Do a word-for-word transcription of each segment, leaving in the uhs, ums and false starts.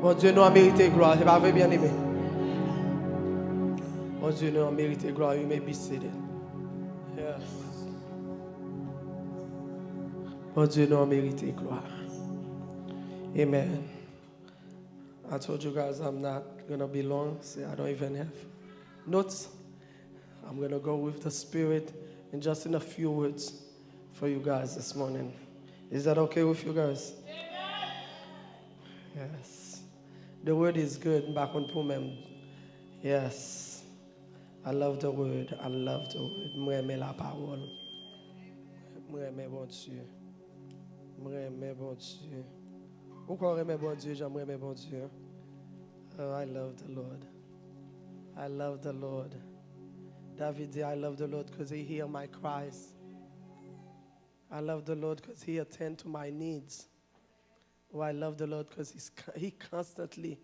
Bondye nou an merite glwa, se pa vre, byeneme? Bondye nou an merite glwa, you may be seated. Yes. Bondye nou an merite glwa. Amen. I told you guys I'm not gonna be long. See, I don't even have notes. I'm gonna go with the Spirit and just in a few words for you guys this morning. Is that okay with you guys? Yes. The word is good. M pa konn pou menm. Yes. I love the word. I love the word. Mwen renmen la parole. Mwen renmen Bondye. Mwen renmen Bondye. Ou kwè w renmen Bondye, jan mwen renmen Bondye? Oh, I love the Lord. I love the Lord. David di, I love the Lord 'cause he hear my cries. I love the Lord 'cause he attend to my needs. Oh, I love the Lord 'cause he's, he constantly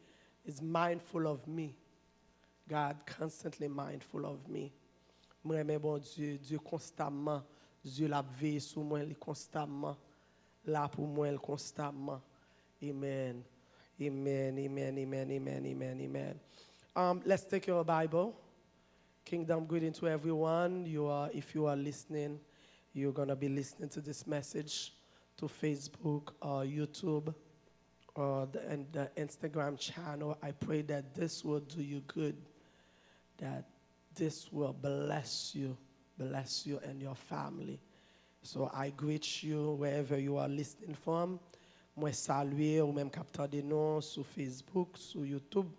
is mindful of me. God constantly mindful of me. Mwen renmen Bondye, Dye konstamman, Dye l ap veye sou mwen, li konstamman la pou mwen, l konstamman. Amen. Amen, amen, amen, amen, amen, amen. Um, let's take your Bible. Kingdom greeting to everyone. You are, if you are listening, you're gonna be listening to this message to Facebook or YouTube or the, and the Instagram channel. I pray that this will do you good, that this will bless you, bless you and your family. So I greet you wherever you are listening from. Mwen salye ou menm k ap tande nou sou Facebook, sou YouTube,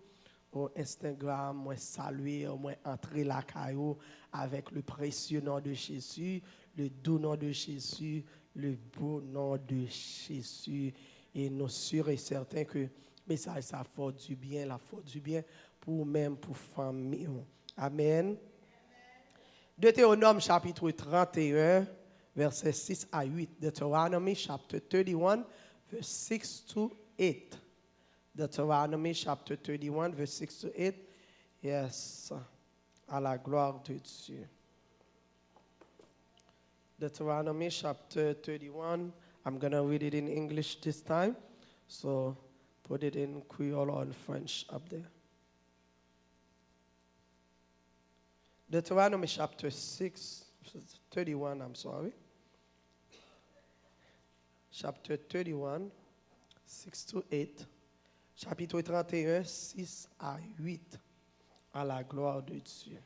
ou Instagram. Mwen salye ou, mwen antre lakay ou avec le précieux nom de Jésus, le doux nom de Jésus, le beau nom de Jésus. E nou sûr et certain ke mesaj sa fè w dibyen, l ap fè w dibyen pou ou menm, pou fanmi w. Amen. Deutéronome chapitre trente et un, verset six à huit. Deuteronomy chapter thirty-one, verse six to eight. Deuteronomy chapter thirty-one, verse six to eight. Yes. À la gloire de Dieu. Deuteronomy chapter thirty-one. I'm gonna read it in English this time. So put it in Creole or in French up there. Deuteronomy chapter six, thirty-one, I'm sorry. Chapter thirty-one, six to eight. Chapitre trente et un, six à huit. À la gloire de Dieu.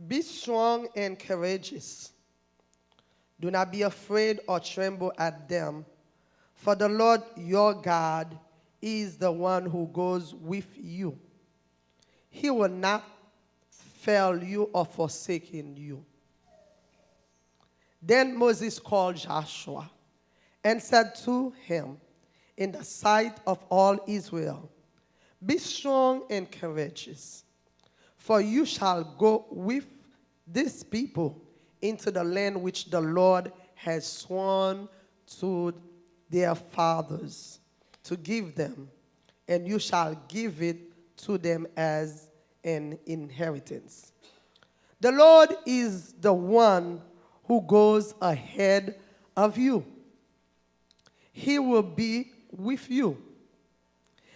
Be strong and courageous. Do not be afraid or tremble at them, for the Lord your God is the one who goes with you. He will not fail you or forsaken you. Then Moses called Joshua and said to him in the sight of all Israel, be strong and courageous, for you shall go with this people into the land which the Lord has sworn to their fathers to give them, and you shall give it to them as an inheritance. The Lord is the one who goes ahead of you. He will be with you.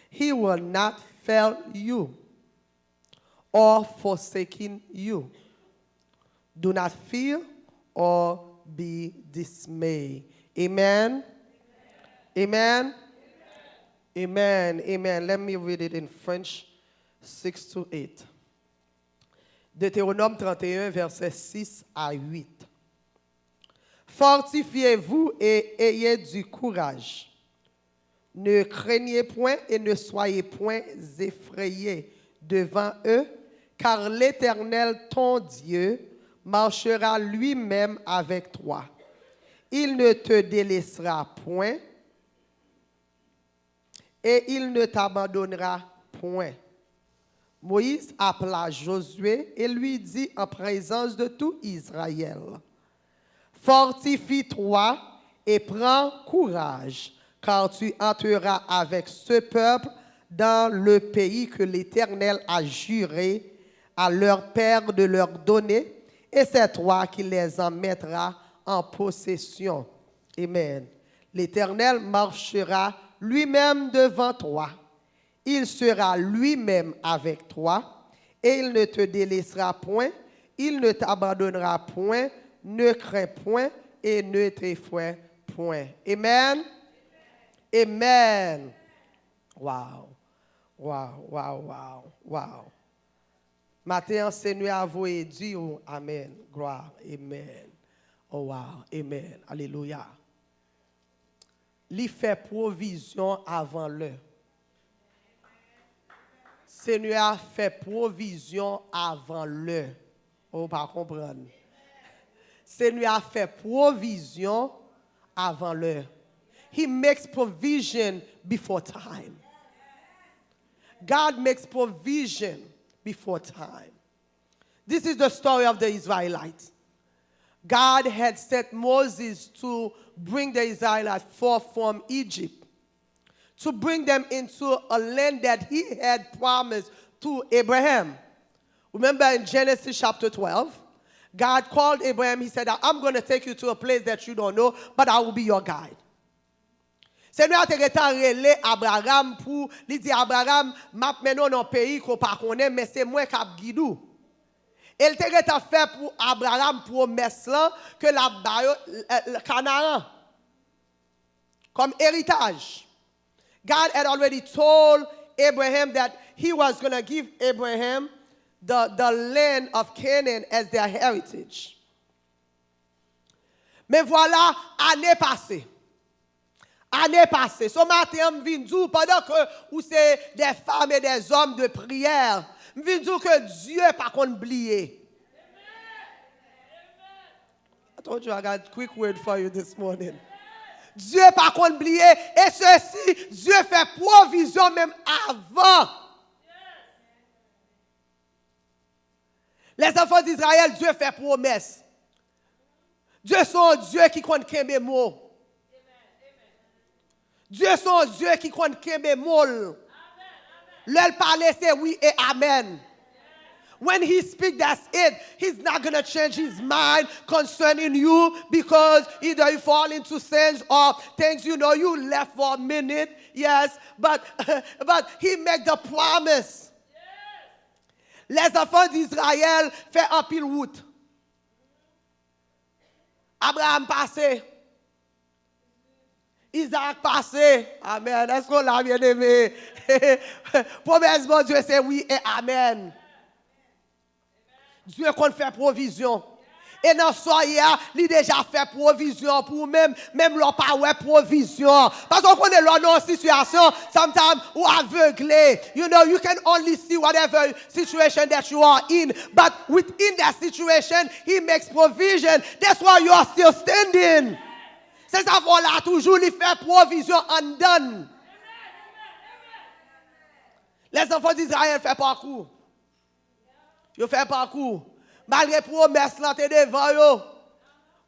He will not fail you or forsaken you. Do not fear or be dismayed. Amen. Amen. Amen. Amen. Let me read it in French, six to eight. Deutéronome trente et un, verset six à huit. Fortifiez-vous et ayez du courage. Ne craignez point et ne soyez point effrayés devant eux, car l'Éternel, ton Dieu, marchera lui-même avec toi. Il ne te délaissera point et il ne t'abandonnera point. Moïse appela Josué et lui dit en présence de tout Israël, fortifie-toi et prends courage, car tu entreras avec ce peuple dans le pays que l'Éternel a juré à leur père de leur donner, et c'est toi qui les en mettras en possession. Amen. L'Éternel marchera lui-même devant toi. Il sera lui-même avec toi et il ne te délaissera point, il ne t'abandonnera point, ne crains point et ne t'effraie point. Amen. Amen. Wow. Wow, wow, wow, wow. Maten an, Senyè a voye di w amèn. Glwa. Amen. Oh, wow. Amen. Alelouya. Li fè pwovizyon avan lè. Senyè a fè pwovizyon avan lè. Ou pa konprann. Senyè a fè pwovizyon avan lè. He makes provision before time. God makes provision before time. This is the story of the Israelites. God had sent Moses to bring the Israelites forth from Egypt, to bring them into a land that he had promised to Abraham. Remember in Genesis chapter twelve, God called Abraham, he said, "I'm going to take you to a place that you don't know, but I will be your guide." Senyè a te gentan rele Abraram pou li di, "Abraram, m ap mennen w nan yon peyi ke w pa konnen, men se mwen k ap gid ou." E l te gentan fè pou Abraram pwomès lan ke l ap ba yo, eh, Kanaran kòm eritaj. God had already told Abraham that he was going to give Abraham the, the land of Canaan as their heritage. Men vwala, ane pase. Ane pase. So maten an, m vin di w, pandan ke ou se des femmes et des hommes de prière, m vin di w ke Dye pa konn bliye. I told you I got quick word for you this morning. Dye pa konn bliye, e sesi, Dye fè pwovizyon menm avan. Les enfants d'Israël, Dye fè pwomès. Dye se yon Dye ki konn kenbe mo. Dye se yon Dye ki konn kenbe mo l. Lè l pale, se wi e amèn. When he speak, that's it. He's not going to change his mind concerning you because either you fall into sins or things you know you left for a minute. Yes, but, but he make the promise. Les enfants d'Israël fè anpil wout. Abraram pase. Izaak pase. Amèn. Èske w la, byeneme? Pwomès Bondye se wi e amèn. Dye konn fè pwovizyon. E nan sa w ye a, li deja fè pwovizyon pou ou menm, menm lè w pa wè pwovizyon. Paske w konnen lè w nan yon sitiyasyon, sometimes ou avegle. You know, you can only see whatever situation that you are in. But within that situation, he makes provision. That's why you are still standing. Se sa fè w la toujou, li fè pwovizyon anndan. Les enfants d'Israël fè pakou. Yo fè pakou. Malgre pwomès lan te devan yo.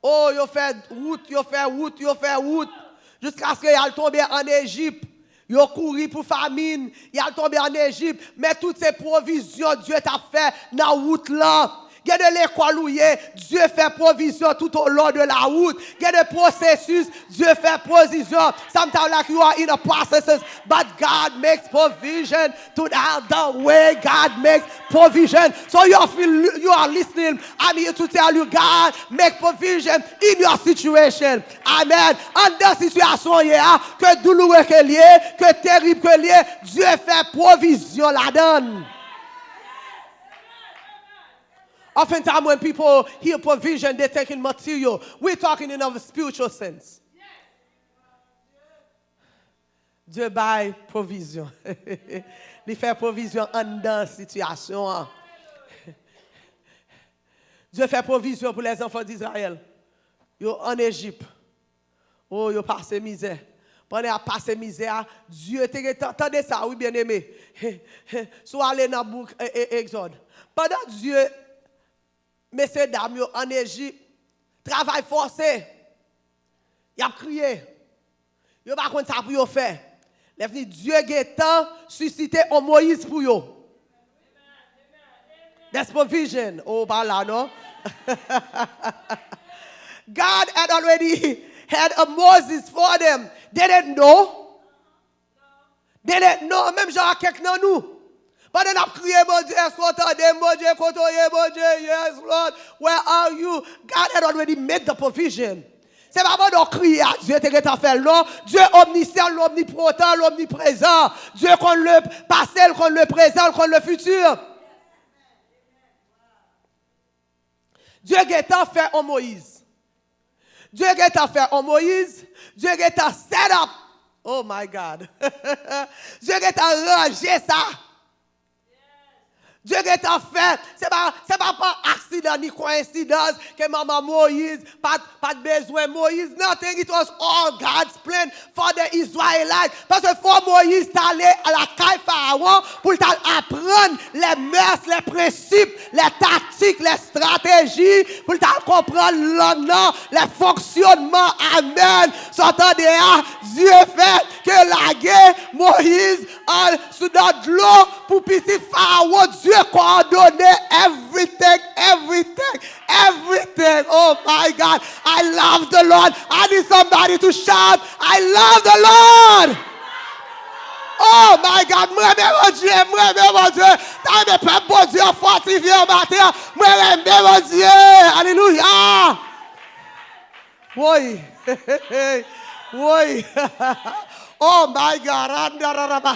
O, yo fè wout, yo fè wout, yo fè wout. Jiskaske y al tonbe ann Ejip. Yo kouri pou famin. Y al tonbe ann Ejip. Men tout se pwovizyon Dye t ap fè nan wout lan. Gen de lekòl ou ye, Dye fè pwovizyon tout au long de la route. Gen de pwosesis, Dye fè pwovizyon. Sometimes like you are in a processes, but God makes provision throughout the way. God makes provision. So you feel you are listening. I'm here to tell you, God make provision in your situation. Amen. Anndan sitiyasyon w ye a, ke douloure ke l ye, ke terib ke l ye, Dye fè pwovizyon ladan l. Oftentimes when people hear provision, they thinking material. We're talking in a spiritual sense. Dye bay pwovizyon. Li fè pwovizyon anndan sitiyasyon an. Dye fè pwovizyon pou les enfants d'Israël. Yo ann Ejip. O, yo pase mizè. Pandan y ap pase mizè a, Dye te gentan tande sa, wi, byeneme. Si w ale nan bouk e, e, Egzòd. Pandan Dye, mesye dam yo ann Ejip, travay fòse. Y ap kriye. Yo pa konn sa pou yo fè. Lè fini, Dye gentan sisite on Moyiz pou yo. That's provision. O, pa la, non? God had already had a Moses for them. They didn't know. They didn't know. Menm jan ak kèk nan nou. Pandan n ap kriye, Bondye, èske w tande m? Bondye, kote w ye, Bondye? Yes, Lord, where are you? God had already made the provision. Se pa pandan w kriye a, Dye te gentan fè l, non. Dye omnisyan, l omnipotan, l omniprezan. Dye konn le pase, l konn le prezan, l konn le fitir. Dye gentan fè on Moyiz. Dye gentan fè on Moyiz. Dye gentan set up. Oh my God. Dye gentan ranje sa. Dye gentan fè, se pa, se pa pa aksidan ni koyensidans ke manman Moyiz pa t, pa t bezwen Moyiz. Nothing, it was all God's plan for the Israelites. Paske fò Moyiz t ale lakay Farawon pou l t al aprann les mœurs, les principes, les tactiques, les stratégies, pou l t al konprann lang nan, les fonctionnements. Amèn. Sa w tande a, Dye fè ke lage Moyiz an sou nan dlo pou pitit Farawon. Dye kowòdone everything, everything, everything. Oh my God, I love the Lord. I need somebody to shout, I love the Lord. Oh my God, mwen renmen Bondye, mwen renmen Bondye. Ta renmen pèp Bondye an fòtifye an maten an. Mwen renmen Bondye. Alelouya. Woy. Woy. Oh my God. Andararaba.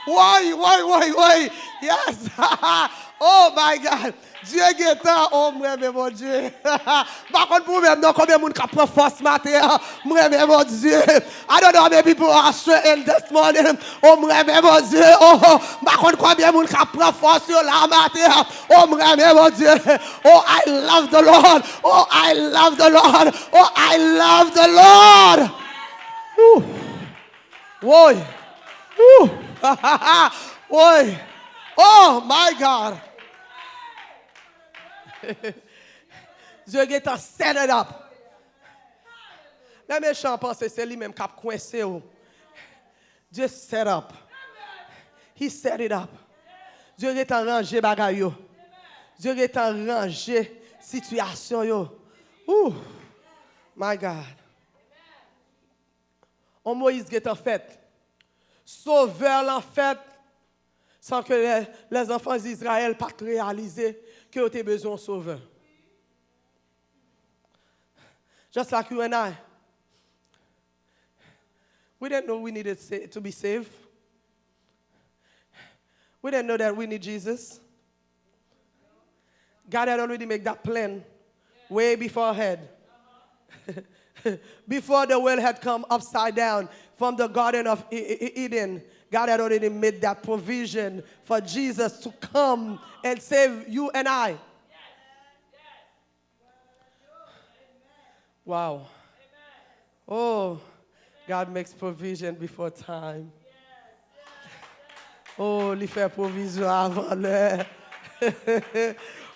Woy, woy, woy, woy. Yes. Oh my God. Dye gentan, oh, mwen renmen Bondye. M pa konn pou ou menm non, konbyen moun k ap pran fòs maten an? Mwen renmen Bondye. I don't know how many people are strengthened this morning. Oh, mwen renmen Bondye. Oh, oh, m pa konn konbyen moun k ap pran fòs yo la maten an. Oh, mwen renmen Bondye. Oh, I love the Lord. Oh, I love the Lord. Oh, I love the Lord. Woo. Woy. Woo. Woy. Oh my God. Dye gentan set it up. Lè mechan an panse se li menm k ap kwense w, Dye set up. He set it up. Dye gentan ranje bagay yo. Dye gentan ranje sitiyasyon yo. Ooh, my God. On Moyiz gentan fèt. Sovè lan fèt san ke lè, lèzanfan Izrayèl pa t reyalize ke yo te bezwen yon sovè. Just like you and I. We didn't know we needed sa- to be saved. We didn't know that we need Jesus. God had already made that plan way before ahead. Before the world had come upside down from the Garden of E- E- E- Eden, God had already made that provision for Jesus to come and save you and I. Wow. Oh, God makes provision before time. Oh, li fè pwovizyon avan lè.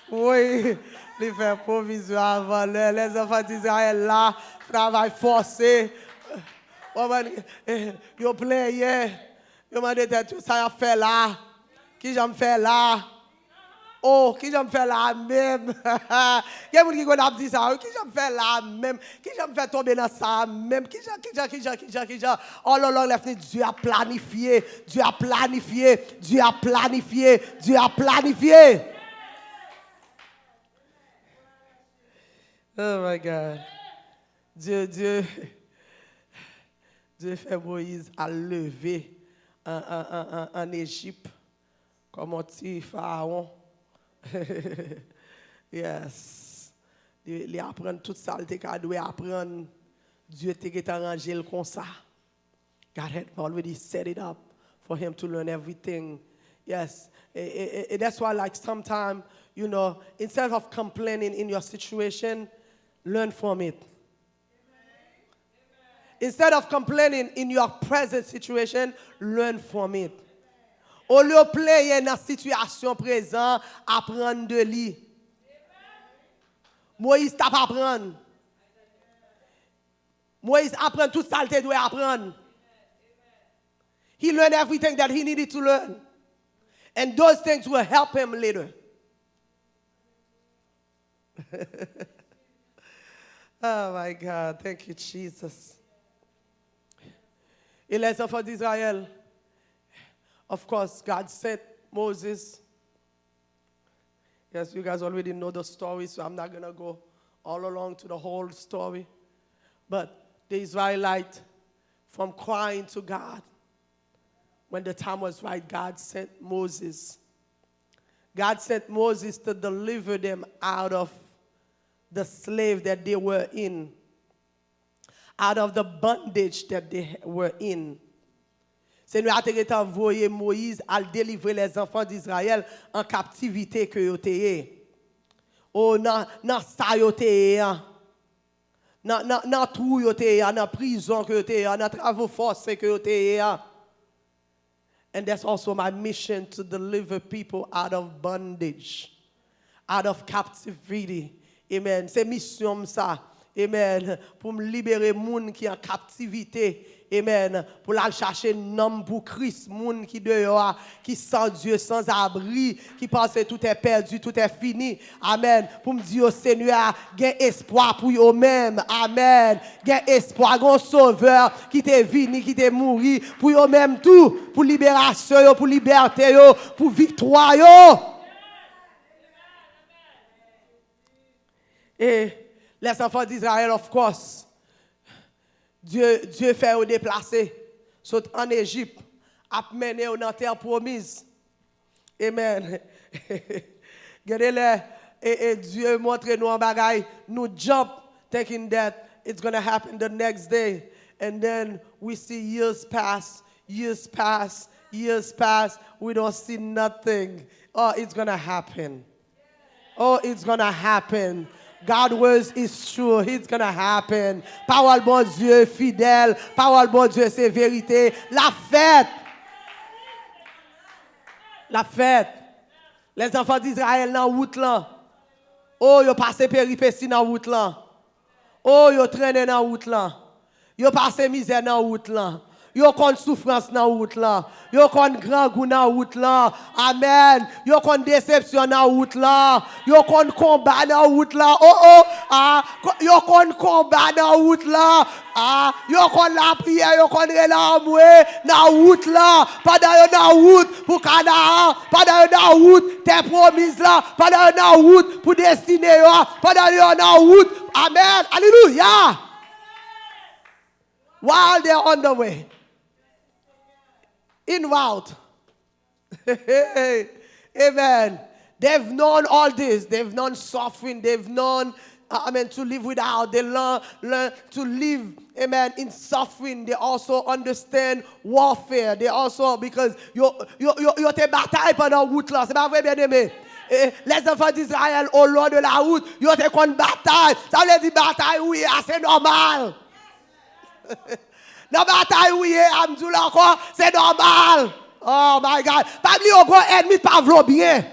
Wi, li fè pwovizyon avan lè. Lèzanfan Dizrayèl la, travay fòse. Ou konprann? Yo plenyen. Yo mande tèt yo, "Sa y ap fè la? Kijan m fè la? Oh, kijan m fè la menm?" Gen moun ki konn ap di sa, wi, "Kijan m fè la menm? Kijan m fè tonbe nan sa menm? Kijan, kijan, kijan, kijan, kijan?" All along, lè fini, Dye ap planifye, Dye ap planifye, Dye ap planifye, Dye ap planifye. Oh my God. Dye, Dye, Dye fè Moyiz al leve an, an, an, an, an Ejip kòm yon ti farawon. Yes. Li, li aprann tout sa l te ka dwe aprann. Dye te gentan ranje l konsa. God had already set it up for him to learn everything. Yes. And, and, and that's why, like, sometimes, you know, instead of complaining in your situation, learn from it. Instead of complaining in your present situation, learn from it. Olye w plenyen nan sitiyasyon prezan, aprann de li. Moyiz t ap aprann. Moyiz aprann tout sa l te dwe aprann. He learned everything that he needed to learn. And those things will help him later. Oh my God, thank you, Jesus. Et les enfants d'Israël, of course, God sent Moses. Yes, you guys already know the story, so I'm not gonna go all along to the whole story. But the Israelite, from crying to God, when the time was right, God sent Moses. God sent Moses to deliver them out of the slave that they were in, out of the bondage that they were in. Senyè a te gentan voye Moyiz al delivre lèzanfan d'Izrayèl an kaptivite ke yo te ye. O, nan, nan sa yo te ye an. Nan, nan, nan twou yo te ye an, nan prizon ke yo te ye an, nan travo fòse ke yo te ye an. And that's also my mission, to deliver people out of bondage, out of captivity. Amen. Se misyon m sa. Amen. Pou m libere moun ki an kaptivite. Amen. Pou l al chache nanm pou Kris, moun ki deyò a, ki san Dye, sans abri, ki panse tout est perdu, tout est fini. Amen. Pou m di yo, Senyè a gen espwa pou yo menm. Amen. Gen espwa, gen yon Sovè ki te vini, ki te mouri pou yo menm tou, pou liberasyon yo, pou libète yo, pou viktwa yo. E les enfants d'Israël, of course, Dye, Dye fè yo deplase, sot ann Ejip, ap mennen yo nan tè pwomiz. Amen. Gen de lè, e, e Dye montre nou yon bagay, nou jump thinking that it's gonna happen the next day. And then we see years pass, years pass, years pass, we don't see nothing. Oh, it's gonna happen. Oh, it's gonna happen. God words is true. It's gonna happen. Pawòl Bondye fidèl. Pawòl Bondye se verite. L ap fèt. L ap fèt. Lèzanfan d'Izrayèl nan wout lan. Oh, yo pase peripesi nan wout lan. Oh, yo trennen nan wout lan. Yo pase mizè nan wout lan. Yo konn soufrans nan wout lan. Yo konn grangou nan wout lan. Amèn. Yo konn desepsyon nan wout lan. Yo konn konba nan wout lan. Oh, oh. Ah, ko- yo konn konba nan wout lan. Ah, yo konn lapriyè, yo konn rele anmwe nan wout lan. Pandan yo nan wout pou Kanaan, pandan yo nan wout tè pwomiz lan, pandan yo nan wout pou destine yo, pandan yo nan wout. Amèn. Alelouya. While they're on the way, en wout. Amen. They've known all this. They've known suffering. They've known, uh, amen, to live without. They learn, learn to live, amen, in suffering. They also understand warfare. They also, because yo, yo, yo, yo te batay pandan wout lan. Se pa vre, byeneme? Eh, les enfants d'Israël, au long de la route, yo te konn batay. Sa vle di batay, wi, a, se nòmal. Nan batay ou ye a, m di w la ankò, se nòmal. Oh my God. Pa bliye, ou gon ènmi k pa vle w byen.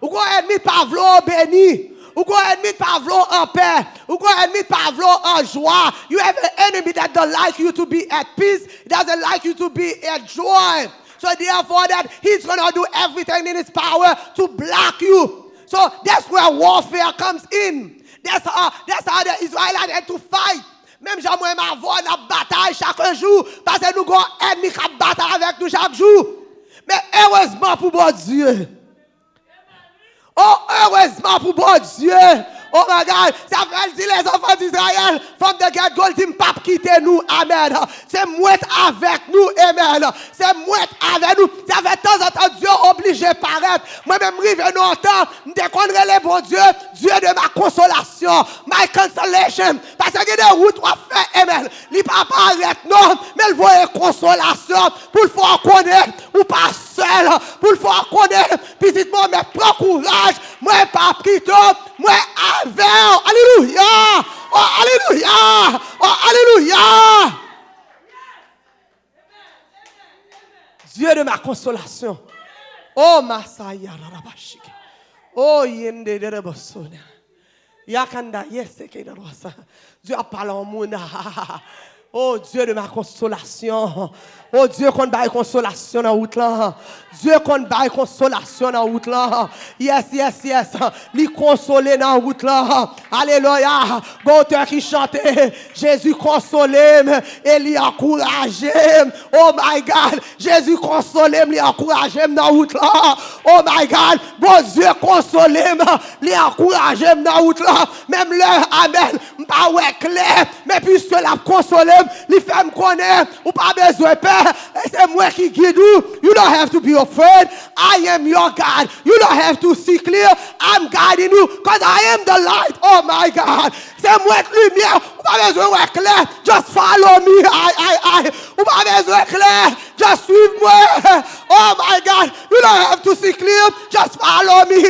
Ou gon ènmi k pa vle w beni. Ou gon ènmi k pa vle w an pè. Ou gon ènmi k pa vle w an jwa. You have an enemy that don't like you to be at peace. He doesn't like you to be at joy. So therefore that he's gonna do everything in his power to block you. So that's where warfare comes in. That's how, that's how the Israelites had to fight. Menm jan mwen menm avè w, n ap batay chak jou, paske nou gon ènmi k ap batay avèk nou chak jou. Men erezman pou Bondye. Oh, erezman pou Bondye. Oh my God. Sa fè l di les enfants d'Israël, from the get go, l di, "M p ap kite nou." Amèn. Se mwen t avèk nou. Amèn. Se mwen t avèk nou. Sa fè tanzantan, Dye oblije parèt. Mwen menm, m rive nan yon tan, m te konn rele Bondye, Dieu de ma consolation, my consolation. Paske gen de wout w ap fè, amen. Li pa parèt non, men l voye konsolasyon pou l fè w konnen ou pa sèl, pou l fè w konnen pitit mwen, men pran kouraj, mwen p ap kite w, mwen avè w. Alelouya! Oh, alelouya! Oh, alelouya! Dieu de ma consolation. Oh, Masaya Rarabashiki. Oh, Yende de Bosona. Yakanda yese ke nan sa. Dieu a parlé en moun. Oh Dieu de ma consolation. Oh Dieu konn bay konsolasyon nan wout lan. Dieu konn bay konsolasyon nan wout lan. Yes, yes, yes. Li konsole nan wout lan. Alelouya. Gon otè ki chante, Jezi konsole m e li ankouraje m. Oh my God. Jezi konsole m, li ankouraje m nan wout lan. Oh my God. Bondye konsole m, li ankouraje m nan wout lan. Menm lè, amen, m pa wè klè, men piske l ap konsole m, li fè m konnen ou pa bezwen pè. E se mwen ki gid ou. You don't have to be afraid. I am your God. You don't have to see clear. I'm guiding you because I am the light. Oh my God. Se mwen k limyè. Ou pa bezwen wè klè. Just follow me. Ay, ay, ay. Ou pa bezwen klè. Just swiv mwen. Oh my God. You don't have to see clear. Just follow me.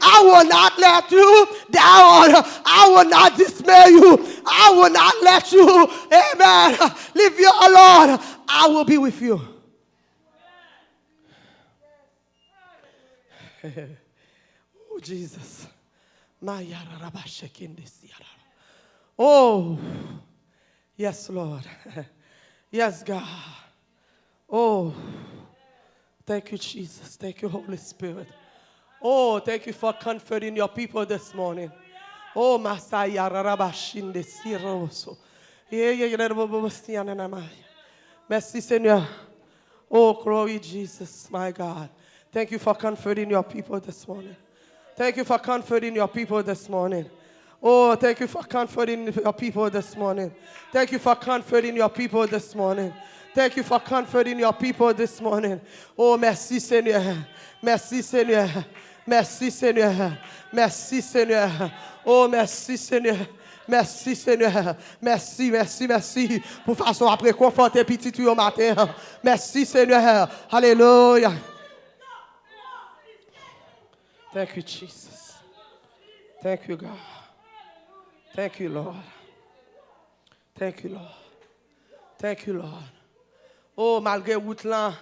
I will not let you down. I will not dismay you. I will not let you. Amen. Leave you alone. I will be with you. Oh, Jesus. Mayarabashekindesiara. Oh, yes, Lord. Yes, God. Oh, thank you, Jesus. Thank you, Holy Spirit. Oh, thank you for comforting your people this morning. Oh, Masaya Rarabashinde Siroso. Yeah, yeah, yeah. Merci, Seigneur. Oh, glory, Jesus, my God. Thank you for comforting your people this morning. Thank you for comforting your people this morning. Oh, thank you for comforting your people this morning. Thank you for comforting your people this morning. Thank you for comforting your people this morning. Oh, merci, Seigneur. Merci, Seigneur. Merci, Seigneur. Merci, Seigneur. Oh, merci, Seigneur. Merci, Seigneur. Merci, merci, merci. Pou fason w ap rekonfòte pitit ou yo maten an. Merci, Seigneur. Alelouya. Thank you, Jesus. Thank you, God. Thank you, Lord. Thank you, Lord. Thank you, Lord. Oh, malgre wout lan,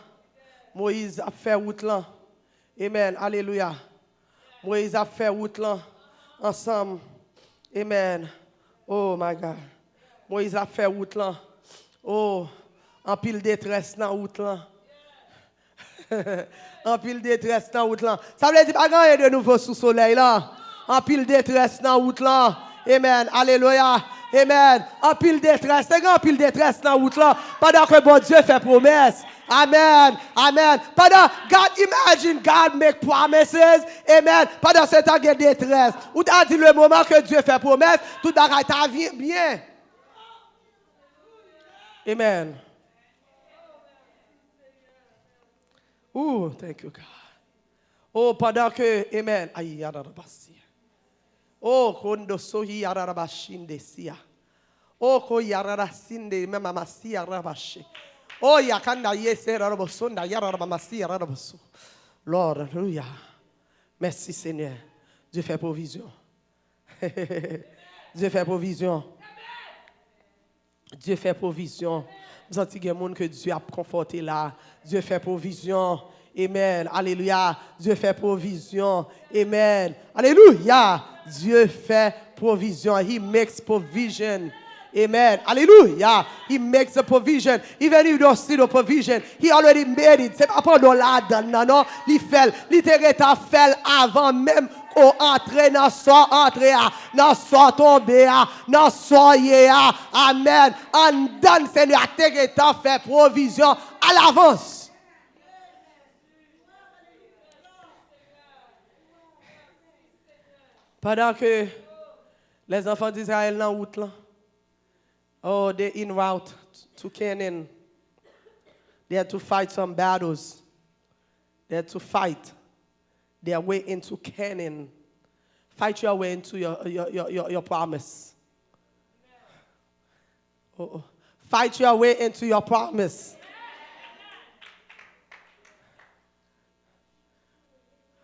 Moyiz ap fè wout lan. Amen. Alelouya. Moyiz ap fè wout lan ansanm. Amen. Oh, my God. Moyiz ap fè wout lan. Oh, anpil detrès nan wout lan. Anpil detrès nan wout lan. Sa vle di pa gen anyen de nouvo sou solèy la. Anpil detrès nan wout lan. Amen. Alelouya. Amen. Anpil detrès. Te gen anpil detrès nan wout lan. Pandan ke Bondye fè pwomès. Amen. Amen. Pandan, God, imagine God make promises. Amen. Pandan se tan gen detrès. Ou ta di le moman ke Dye fè pwomès, tout bagay ta vin byen. Amen. Ooh, thank you, God. Oh, pandan ke, amen. Ay, yadadabasi. Oh, kondo soyi yadadabashinde siya. Oh, ko yadadasinde mamamasi yadadabashi. Oh, yakanda yese yadadabosonda yadadabamasi yadadaboso. Lord, alelouya. Mèsi, Senyè. Dye fè pwovizyon. Dye fè pwovizyon. Dye fè pwovizyon. M santi gen moun ke Dye ap konfòte la. Dye fè pwovizyon. Amen. Alelouya. Dye fè pwovizyon. Amen. Alelouya. Dye fè pwovizyon. He makes provision. Amen. Alelouya. He makes a provision. Even if you don't see the provision, he already made it. Se pa pandan w ladan nan, non. Li fè l. Li te gentan fè l avan menm ou antre nan sa w antre a, nan sa w tonbe a, nan sa w ye a. Amèn. Anndan Senyè a te gentan fè pwovizyon alavans. Pandan ke les enfants d'Israël nan wout lan, oh, they en route to Canaan. They had to fight some battles. They had to fight their way into Canaan. Fight your way into your, your, your, your, your promise. Oh, oh. Fight your way into your promise.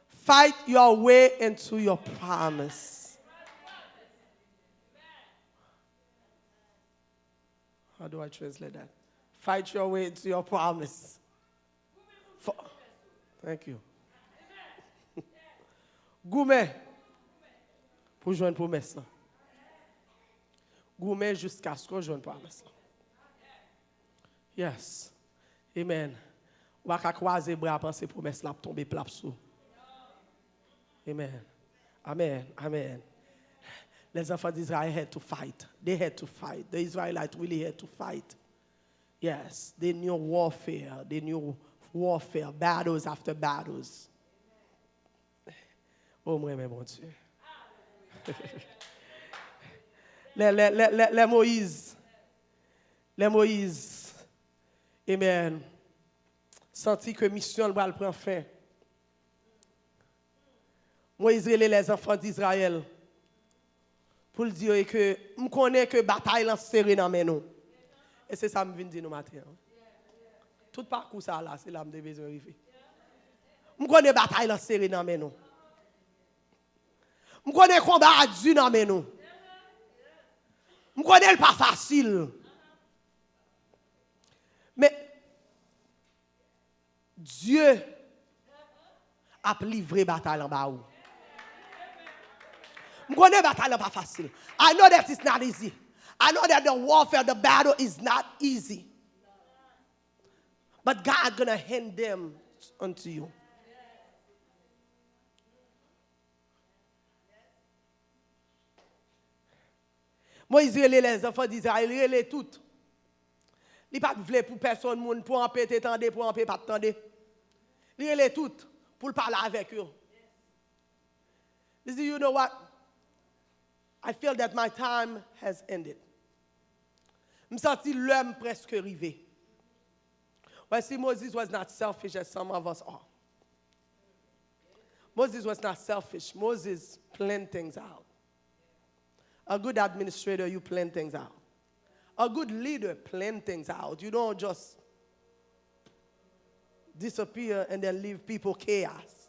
Fight your way into your promise. How do I translate that? Fight your way into your promise. Fò-, thank you. Goumen pou jwenn pwomès lan. Goumen jiskaske w jwenn pwomès lan. Yes. Amen. Ou pa ka kwaze bra panse pwomès la ap tonbe plap sou. Amen. Amen. Amen. Les enfants d'Israël had to fight. They had to fight. The Israelites really had to fight. Yes. They knew warfare. They knew warfare. Battles after battles. Oh, mwen renmen Bondye. Lè, lè, lè, lè, lè Moyiz, lè Moyiz, amen, santi ke misyon l pral pran fen, Moyiz rele les enfants d'Israël pou l di yo ke m konnen ke batay lan sere nan men nou. E se sa m vin di nou maten an. Tout pakou sa la, se la m te bezwen rive. M konnen batay lan sere nan men nou. M konnen konba a di nan men nou. M konnen l pa fasil. Men Dye ap livre batay lan ba ou. M konnen batay lan pa fasil. I know that it's not easy. I know that the warfare, the battle is not easy. But God gonna hand them unto you. Moyiz rele les enfants d'Israël, li rele tout. Li pa t vle pou pèsonn moun, pou anpe te tande, pou anpe pa t tande. Li rele tout pou l pale avèk yo. Li di, "You know what? I feel that my time has ended." M santi lè m prèske rive. Well, see, Moses was not selfish as some of us are. Moses was not selfish. Moses planned things out. A good administrator, you plan things out. A good leader plan things out. You don't just disappear and then leave people chaos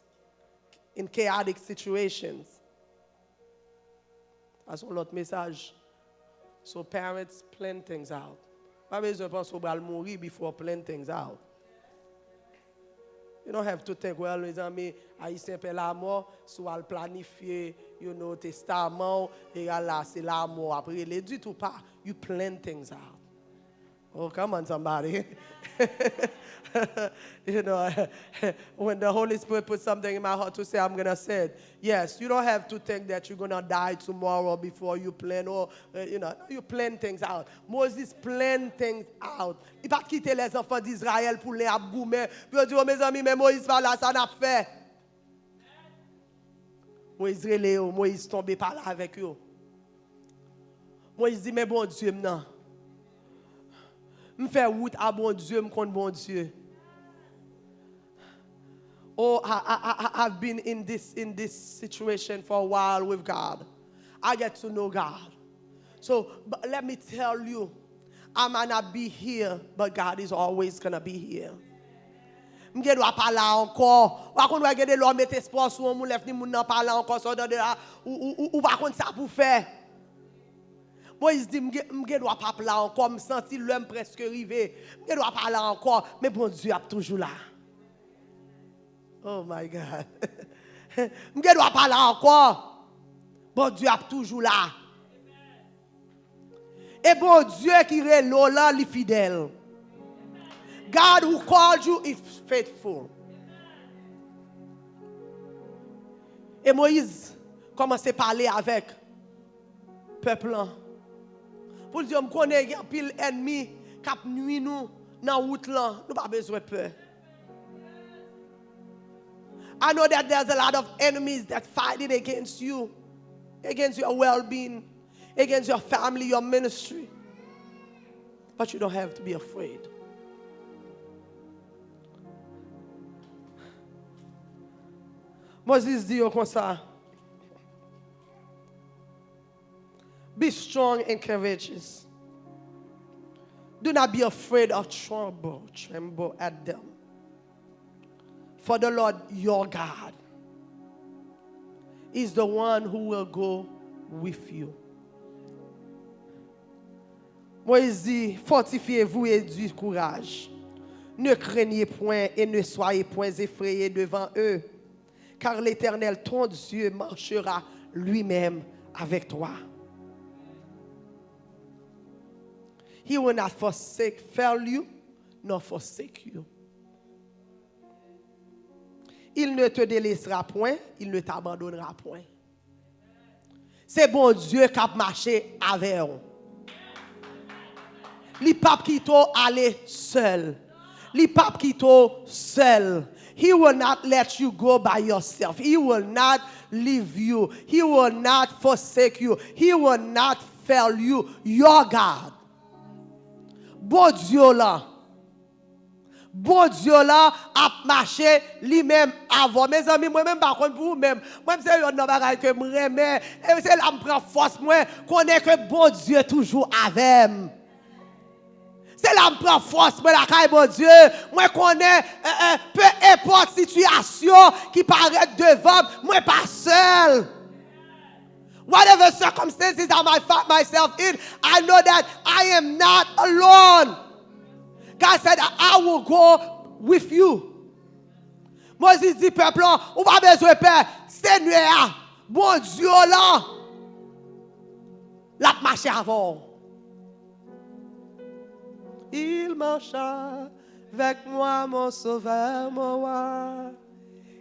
in chaotic situations. Sa se yon lòt mesaj. So parents, plan things out. Pa bezwen panse w pral mouri before plan things out. You don't have to think, well, mezanmi, Ayisyen pè lamò, si w al planifye, you know, testaman w, egal la, se lamò ap rele. Ditou pa. You plan things out. Oh, come on, somebody. You know, when the Holy Spirit put something in my heart to say, I'm gonna say it. Yes, you don't have to think that you're gonna die tomorrow before you plan, or, uh, you know, you plan things out. Moses plan things out. Li pa t kite les enfants d'Israël pou lè ap goumen. Pou yo di, "Oh, mezanmi, men Moyiz pa la, sa n ap fè?" Moyiz rele yo, Moyiz tonbe pale avèk yo. Moyiz di, "Men Bondye m nan. M fè wout a Bondye, m konn Bondye." Oh, I, I, I, I- I've been in this, in this situation for a while with God. I get to know God. So, but let me tell you, I might not be here, but God is always gonna be here. M gen dwa pa la ankò. Ou pa konn wè gen de lè w met espwa sou yon moun, lè fini moun nan pa la ankò, sa w tande a, ou, ou, ou, ou pa konn sa pou fè. Moyiz di, "M gen, m gen dwa p ap la ankò, m santi lè m prèske rive. M gen dwa pa la ankò, men Bondye ap toujou la." Oh my God. M gen dwa pa la ankò, Bondye ap toujou la. E Bondye ki rele w lan, li fidèl. God who called you is faithful. E Moyiz kòmanse pale avèk pèp lan. Pou l di yo, "M konnen gen anpil ènmi k ap nwi nou nan wout lan. Nou pa bezwen pè. I know that there's a lot of enemies that fighting against you, against your well-being, against your family, your ministry. But you don't have to be afraid." Moses di yo konsa, "Be strong and courageous. Do not be afraid of trouble, tremble at them. For the Lord your God is the one who will go with you." Moïse dit, "Fortifiez-vous et du courage. Ne craignez point et ne soyez point effrayés devant eux, car l'Éternel, ton Dieu, marchera lui-même avec toi. He will not forsake, fail you, nor forsake you. Il ne te délaissera point, il ne t'abandonnera point. Se Bondye k ap mache avè w. Li p ap kite w ale sèl. Li p ap kite w sèl. He will not let you go by yourself. He will not leave you. He will not forsake you. He will not fail you. Your God. Bondye w lan. Bondye w lan ap mache li menm avè w. Mezanmi, mwen menm m pa konn pou ou menm. Mwen, se yonn nan bagay ke m renmen. E se la m pran fòs mwen. Konnen ke Bondye toujou avè m. Se la m pran fòs mwen lakay Bondye. Mwen konnen, eh, eh, pe enpòt sitiyasyon ki parèt devan m, mwen pa sèl. Whatever circumstances I might find myself in, I know that I am not alone. God said, "I will go with you." Moyiz di pèp lan, "Ou pa bezwen pè, Senyè a, Bondye w lan, l ap mache avè w." Il marcha avec moi, mon sauveur, mon roi.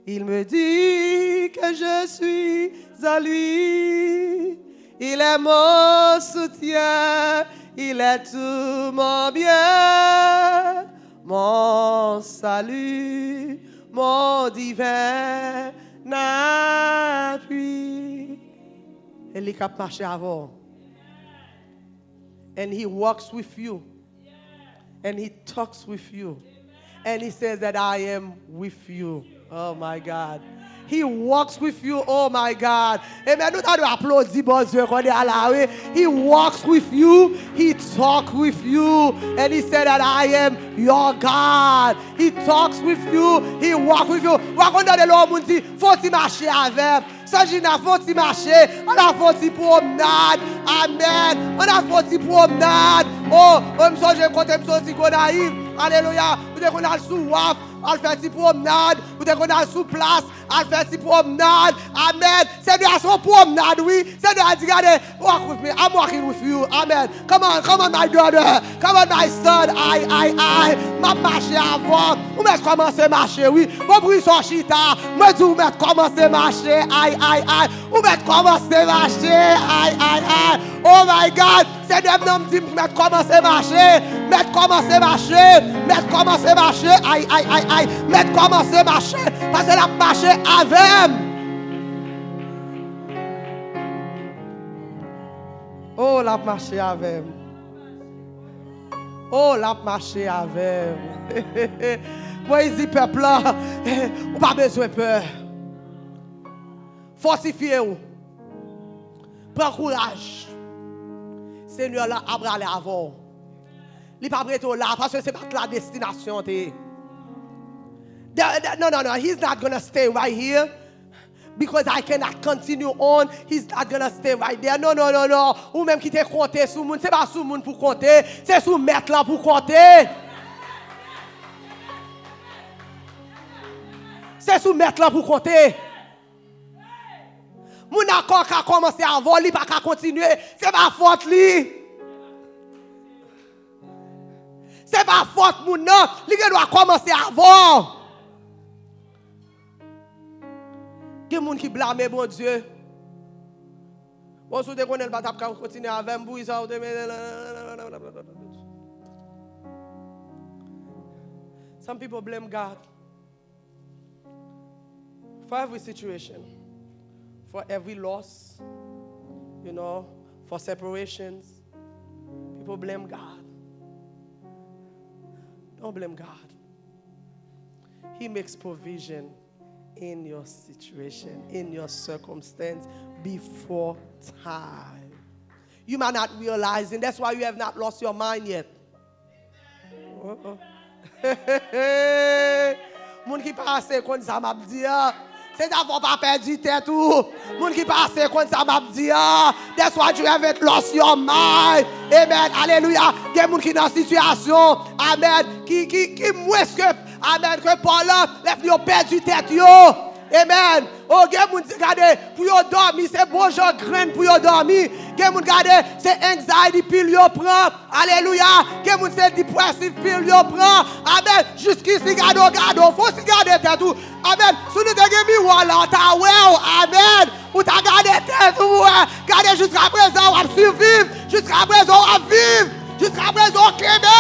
Il me dit que je suis à lui. Il est mon soutien, il est tout mon bien, mon salut, mon divin appui. E li k ap mache avè w. And he walks with you. And he talks with you. And he says that I am with you. Oh my God. He walks with you. Oh my God. Amen. Nou ta dwe aplodi Bondye kounye a la, wi. He walks with you. He talk with you. And he said that I am your God. He talks with you. He walk with you. Ou pa konn tande lè yon moun di, "Fò w ti mache avè m." Sanjina, fè yon ti mache, ann al fè yon ti pwomnad. Amèn. Ann al fè yon ti pwomnad. O, o, m sonje kote m soti Gonayiv. Alelouya. Ou te konn al sou waf, al fè ti pwomnad. Ou te konn al sou plas, al fè ti pwomnad. Amèn. Senyè a se yon pwomnad, wi. Senyè a di, "Gade, walk with me. I'm walking with you." Amèn. Come on, come on, my daughter. Come on, my son. Ay, ay, ay. M ap mache avè w. Ou mèt kòmanse mache, wi. Bon, pou kisa w chita? Mwen di ou mèt kòmanse mache. Ay, ay, ay. Ou mèt kòmanse mache. Ay, ay, ay. Oh my God. Senyè m nan m di m mèt kòmanse mache. Mèt kòmanse mache. Mèt kòmanse mache. Ay, ay, ay, ay. Mèt kòmanse mache. Paske l ap mache avè m. Oh, l ap mache avè m. Oh, l ap mache avè m. Moyiz di pèp la, "Ou pa bezwen pè. Fòtifye w. Pran kouraj. Senyè la ap prale avè w." Li p ap rete w la, paske se pa t la destinasyon te ye. The- the- no, no, no, he's not gonna stay right here. Because I cannot continue on, he's not gonna stay right there. No, no, no, no. Ou menm ki te konte sou moun, se pa sou moun pou konte, se sou mèt lan pou konte. Se sou mèt lan pou konte. Moun nan ka kòmanse avè w, li pa ka kontinye, se pa fòt li. Se pa fòt moun nan, li gen dwa kòmanse avè w. Gen moun ki blame Bondye. Bon, si w te konnen l pa t ap ka kontinye avè m, pou kisa w te men. Some people blame God for every situation, for every loss, you know, for separations. People blame God. Don't blame God. He makes provision in your situation, in your circumstance, before time. You might not realizing, that's why you have not lost your mind yet. Uh-oh. Moun ki pa ase konn sa m ap di a. Se sa fò w pa pèdi tèt ou. Moun ki pa ase konn sa m ap di a. That's why you haven't lost your mind. Amen. Alelouya. Gen moun ki nan sitiyasyon, amen, ki, ki, ki mwens ke, amen, ke Pòl la, lè yo pèdi tèt yo. Amen. O, gen moun di, gade, pou yo dòmi, se bon jan grenn pou yo dòmi. Gen moun gade, se anxiety pill yo pran. Alelouya. Gen moun se depressive pill yo pran. Amèn. Jiskisi gade w, gade w. Fò w si gade tèt ou. Amèn. Si nou te gen miwa la, w ta wè w. Amèn. Ou ta gade tèt ou, wè. Gade jiskaprezan w ap siviv. Jiskaprezan w ap viv. Jiskaprezan w kenbe.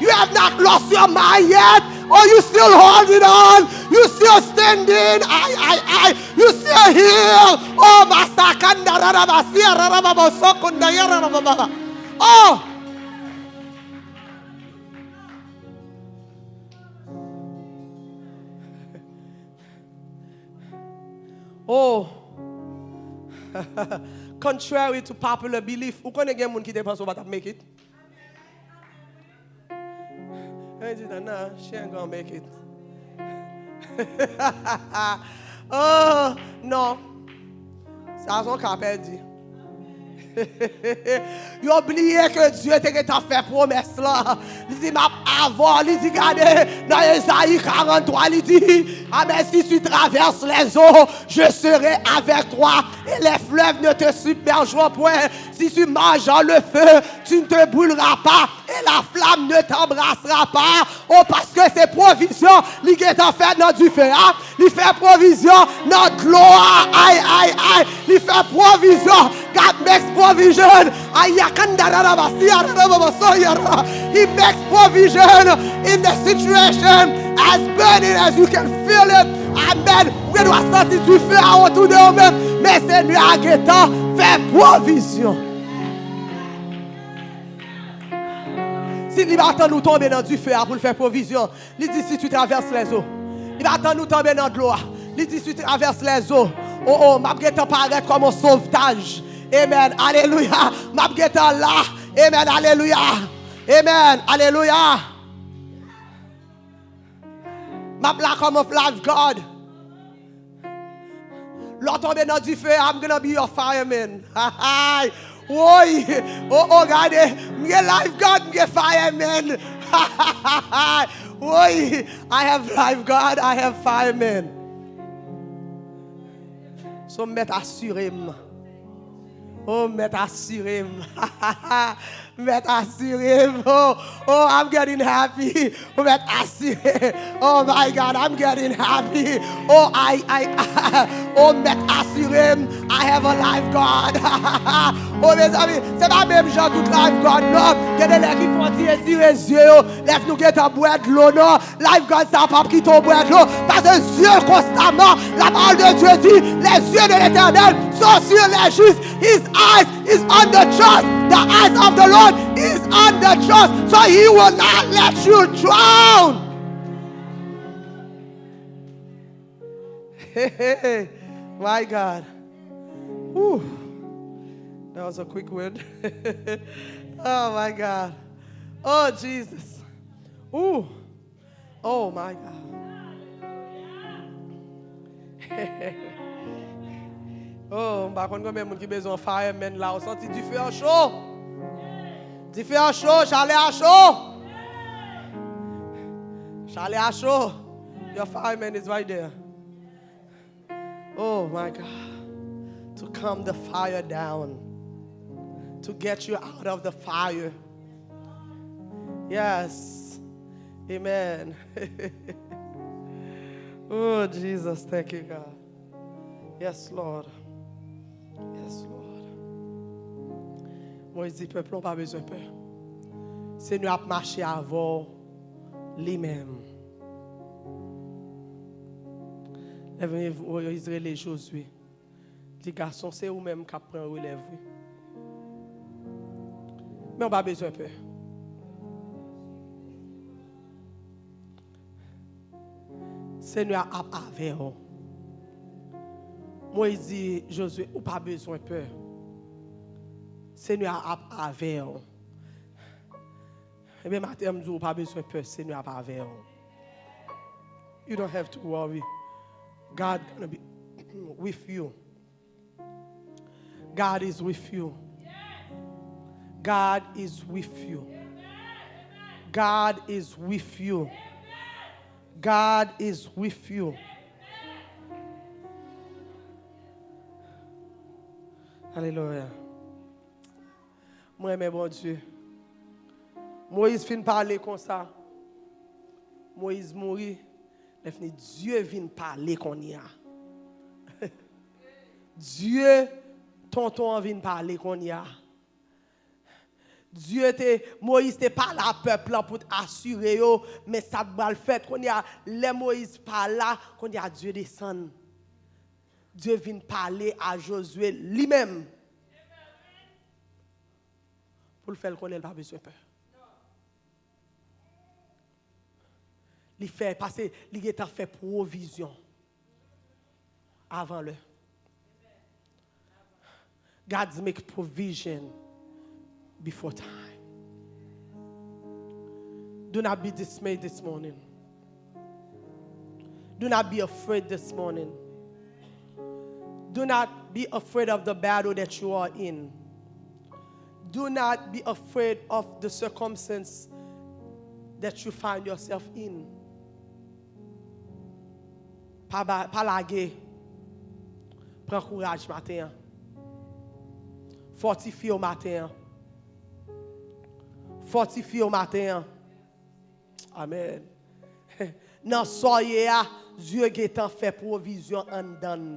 You have not lost your mind yet. Oh, you still holding on. You still standing. I, I, I. You still here. Oh, masakanda rarabasi rarababa sokunda yarababa. Oh. Oh. Contrary to popular belief, ou konnen gen moun ki te panse w pa t ap make it. Yo di, "Non, non, she ain't gonna make it." Oh, non. Sa se yon ka pèdi. Yo bliye ke Dye te gentan fè pwomès la. Li di, "M ap avè w." Li di, gade, nan Ezayi karant twa, li di, "Amèn, si tu traverses les eaux, je serai avec toi, et les fleuves ne te submergeront point. Si tu marches dans le feu, tu ne te brûleras pas, et la flamme ne t'embrassera pas." Oh, paske se pwovizyon li gentan fè nan dife a. Li fè pwovizyon nan dlo a. Ay, ay, ay. Li fè pwovizyon. God makes provision. Ay, yakanda da da ba si ya da da ba ba so ya da. He makes provision in the situation as burning as you can feel it. Amen. Ou gen dwa santi dife a otou de ou menm. Men Senyè a gentan fè pwovizyon. Si li pa tann ou tonbe nan dife a pou l fè pwovizyon, li di, "Si tu traverses les eaux." Li pa tann ou tonbe nan dlo a. Li di, "Si tu traverses les eaux." Oh, oh, m ap gentan parèt kòm yon sovtaj. Amen. Alelouya. M ap gentan la. Amen. Alelouya. Amen. Alelouya. M ap la kòm yon lifeguard. Lè w tonbe nan dife, I'm gonna be your fireman. Woy! Oh, oh, gade, m gen lifeguard, m gen fireman. Woy! I have lifeguard, I have fireman. So, m mèt asire m. Oh, m mèt asire m. M mèt asire m. Oh, oh, I'm getting happy. Ou mèt asire. Oh my God, I'm getting happy. Oh, I, I, oh, m mèt asire m. I have a lifeguard. Oh, mezanmi, se pa menm jan tout lifeguard non. Gen de lè ki fò ti retire zye yo. Lè nou gentan bwè dlo non. Lifeguard sa p ap kite w bwè dlo. Paske zye l konstaman. La parole de Dieu dit, les yeux de l'Éternel sont sur les justes. His eyes is on the just. The eyes of the Lord is on the just. So he will not let you drown. Hey, hey, hey. My God. Whew. That was a quick word. Oh, my God. Oh, Jesus. Ooh. Oh my God. Oh, m pa konn konbyen moun ki bezwen fireman la. Ou santi dife a cho. Dife a cho, chalè a cho. Chalè a cho. Your fireman is right there. Oh my God. To calm the fire down. To get you out of the fire. Yes. Amen. Oh, Jesus, thank you, God. Yes, Lord. Yes, Lord. Moyiz di, pèp lan pa bezwen pè. Senyè ap mache avè w li menm. Lè Moyiz rele Jozye, di, gason, se ou menm k ap pran relèv, wi. Men w pa bezwen pè. Senyè a ap avè w. Moyiz di Jozye, ou pa bezwen pè. Senyè a ap avè w. Ebyen, maten an, m di w, ou pa bezwen pè, Senyè a ap avè w. You don't have to worry. God gonna be with you. God is with you. God is with you. God is with you. God is with you. Alelouya. Mwen renmen Bondye. Moyiz fin pale konsa. Moyiz mouri. Lè fini, Dye vin pale kounye a. Dye, tonton an vin pale kounye a. Dye te, Moyiz te pale a pèp lan pou t asire yo, men sa t pral fèt. Kounye a, lè Moyiz pa la, kounye a Dye desann. Dye vin pale a Jozye li menm. Pou l fè l konnen l pa bezwen pè. Li fè, pase, li gentan fè pwovizyon avan lè. God's make provision before time. Do not be dismayed this morning. Do not be afraid this morning. Do not be afraid of the battle that you are in. Do not be afraid of the circumstance that you find yourself in. Pa, ba, pa lage. Pran kouraj maten an. Fòtifye w maten an. Fòtifye w maten an. Amèn. Nan sa w ye a, Dye gentan fè pwovizyon anndan l.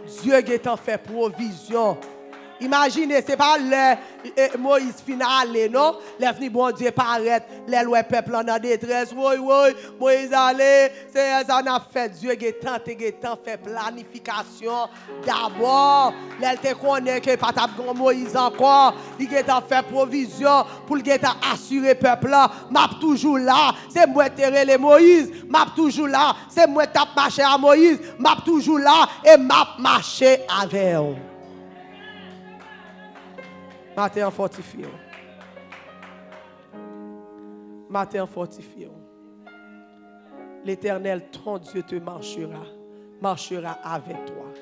Dye gentan fè pwovizyon. Imajine, se pa lè e, Moyiz fin ale, non. Lè fini Bondye parèt, lè l wè pèp lan nan detrès. Woy, woy, Moyiz ale. Seyè, sa n ap fè? Dye gentan te gentan fè planifikasyon dabò. Lè l te konnen ke pa t ap gen Moyiz ankò, li gentan fè pwovizyon pou l gentan asire pèp lan. M ap toujou la. Se mwen te rele Moyiz. M ap toujou la. Se mwen t ap mache a Moyiz. M ap toujou la e m ap mache avè w. Maten an fòtifye w. Maten an fòtifye w. L'Éternel, ton Dieu te marchera, marchera avec toi.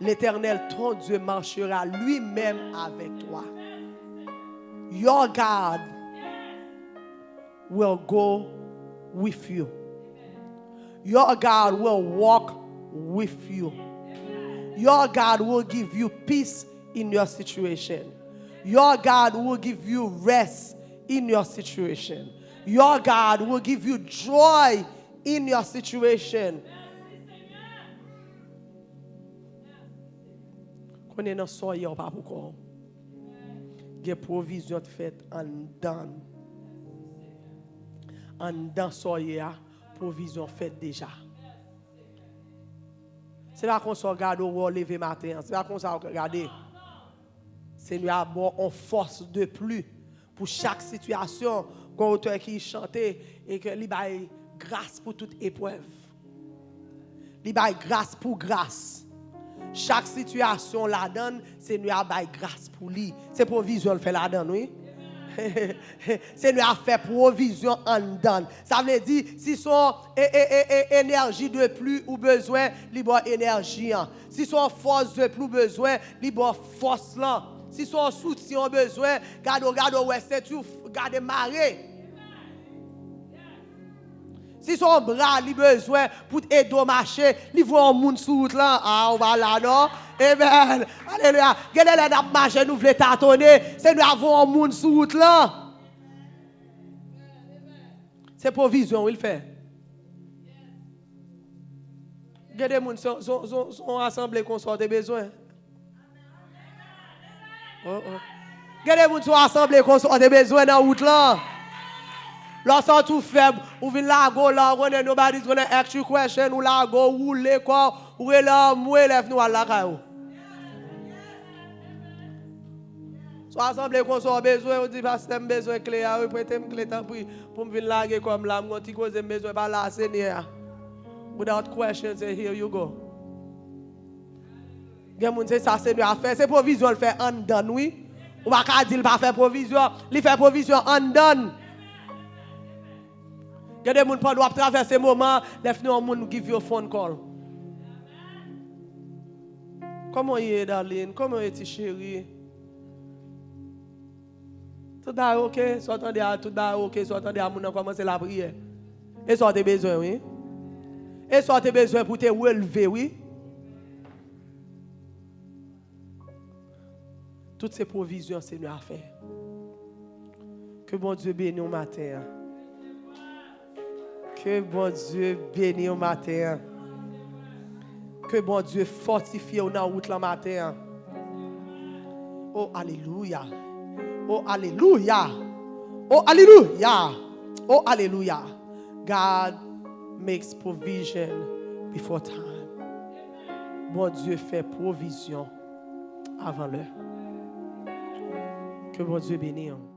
L'Éternel, ton Dieu, marchera lui-même avec toi. Your God will go with you. Your God will walk with you. Your God will give you peace in your situation. Your God will give you rest in your situation. Your God will give you joy in your situation. Konnen nan sa w ye a, w pa poukò w. Gen pwovizyon t fèt anndan. Anndan sa w ye a, pwovizyon fèt deja. Se pa konsa w gade w wè w leve maten an. Se pa konsa w gade. Senyè a ba w on fòs de pli pou chak sitiyasyon. Gon otè ki chante e ke li bay gras pou tout eprèv. Li bay gras pou gras. Chak sitiyasyon ladan l, Senyè a bay gras pou li. Se pwovizyon l fè ladan l, wi. Senyè a fè pwovizyon anndan l. Sa vle di, si se yon e, e, e, e, enèji de pli ou bezwen, li ba w enèji an. Si se yon fòs de pli ou bezwen, li ba w fòs lan. Si se yon soutyen ou bezwen, gade w, gade w, wè senti w, gade mare. Si se yon bra li bezwen pou t ede w mache, li voye yon moun sou wout lan. A, ou pa la non. Amen. Alelouya. Gen de lè n ap mache, nou vle tatonnen. Senyè a voye yon moun sou wout lan. Se pwovizyon, wi, l fè. Gen de moun, se, se, se, se yon asanble konsa w te bezwen. Oh, oh. Gen de moun, se yon asanble konsa w te bezwen nan wout lan. Lè w santi w fèb, ou vin lage w la, ou konnen nobody's gonna ask you question, ou lage w, woule kò w, ou rele anmwe, lè fini w al lakay ou. Se yon asanble konsa w bezwen, ou di, pastè, m bezwen kle a, wi, prete m kle, tanpri, pou m vin lage kò m la, m gon ti koze m bezwen pale a Senyè a. Without question, say, here you go. Gen moun, se sa Senyè a fè, se pwovizyon l fè anndan, wi. Ou pa ka di l pa fè pwovizyon, li fè pwovizyon anndan. Gen de moun, pandan w ap travèse moman, lè fini yon moun give you a phone call. Kòman w ye, darling? Kòman w ye, ti cheri? Tout bagay oke? Sa w tande a, tout bagay oke? Sa w tande a, moun nan kòmanse lapriyè. E sa w te bezwen, wi. E sa w te bezwen pou te releve, wi. Tout se pwovizyon Senyè a fè. Ke Bondye beni w maten an. Ke Bondye beni w maten an. Ke Bondye fòtifye w nan wout lan maten an. Oh, alelouya. Oh, alelouya. Oh, alelouya. Oh, alelouya. God makes provision before time. Bondye fè pwovizyon avan lè. Ke Bondye beni w.